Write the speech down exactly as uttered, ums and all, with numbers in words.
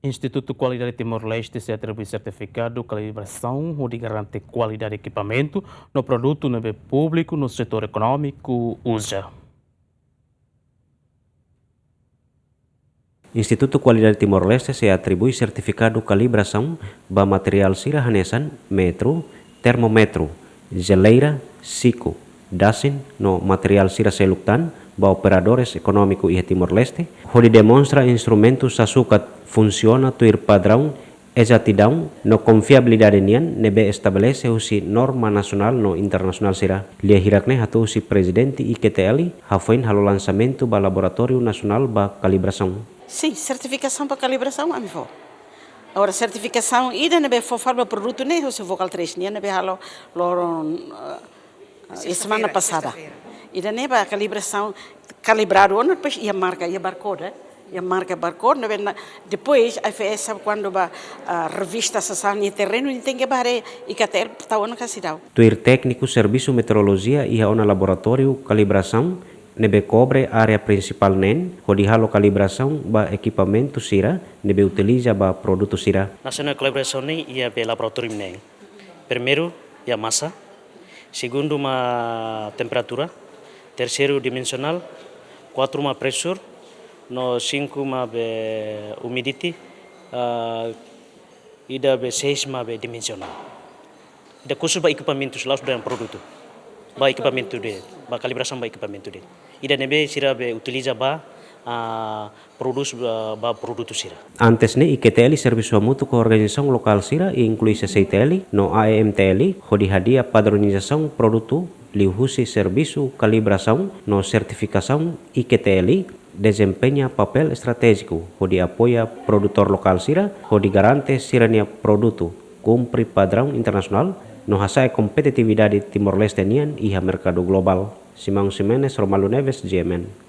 Institutu Kualidade Timor-Leste sei atribui sertifikadu kalibrasaun hodi garante kualidade ekipamentu no produtu ne'ebé públiku no setór ekonómiku uza. Institutu Kualidade Timor-Leste sei atribui sertifikadu kalibrasaun ba materiál sira hanesan metru, termómetru, jeleira, siku, dasin no materiál sira seluk tan ba operadores ekonómiku iha Timor-Leste, hodi demonstra instrumentu sasukat funsiona tuir padraun ezatidaun no konfiabilidade nian ne'ebé estabelese husi norma nasionál no internasionál sira. Lia hirak ne'e hato'o husi Prezidente I Q T L, hafoin halo lansamentu ba Laboratóriu Nasionál ba Kalibrasaun. Sin, sertifikasaun ba kalibrasaun ami fó. Agora, sertifikasaun ida ne'ebé fó fali ba produtu ne'e husi Vocal Trace nian ne'ebé halo loron, eh, eh, semana pasada. Ida ne'e ba kalibrasaun, kalibradu ona, depois iha marka, iha barcode, eh. Iha marka, barcode, ne'ebé na, depois I F S kuandu ba, ah, revista sasán iha terrenu, nia tenke ba haree I Q T L tau ona ka seidauk. Tuir tékniku servisu metrolojia iha ona laboratóriu kalibrasaun ne'ebé kobre área prinsipál neen, hodi halo kalibrasaun ba ekipamentu sira ne'ebé utiliza ba produtu sira. National Calibration ne'e iha be laboratóriu neen. Primeiru, iha masa. Segundu, mak temperatura. Terseiru, dimensionál. Kuatru, mak pressure. No sinku, mak be humidity. Ah, ida be seis, mak be dimensionál. Ida khusus ba ekipamentu, selalu sudah yang produtu. Ba ekipamentu de'it, ba kalibrasaun ba ekipamentu de'it. Ida ne'ebé sira be utiliza ba, ah, prodús, ah, ba produtu sira. Antes ne'e, I Q T L servisu hamutuk ho organizasaun lokál sira, inklui C C I T L no A E M T L, hodi hadi'a padronizasaun produtu liuhusi servisu kalibrasaun no sertifikasaun. I Q T L dezempeña papél estratéjiku hodi apoia produtór lokál sira hodi garante sira-nia produtu kumpre padraun internasionál no hasa'e kompetitividade Timor-Leste nian iha merkadu globál. Simão Ximenes, Romaldo Neves, G M N.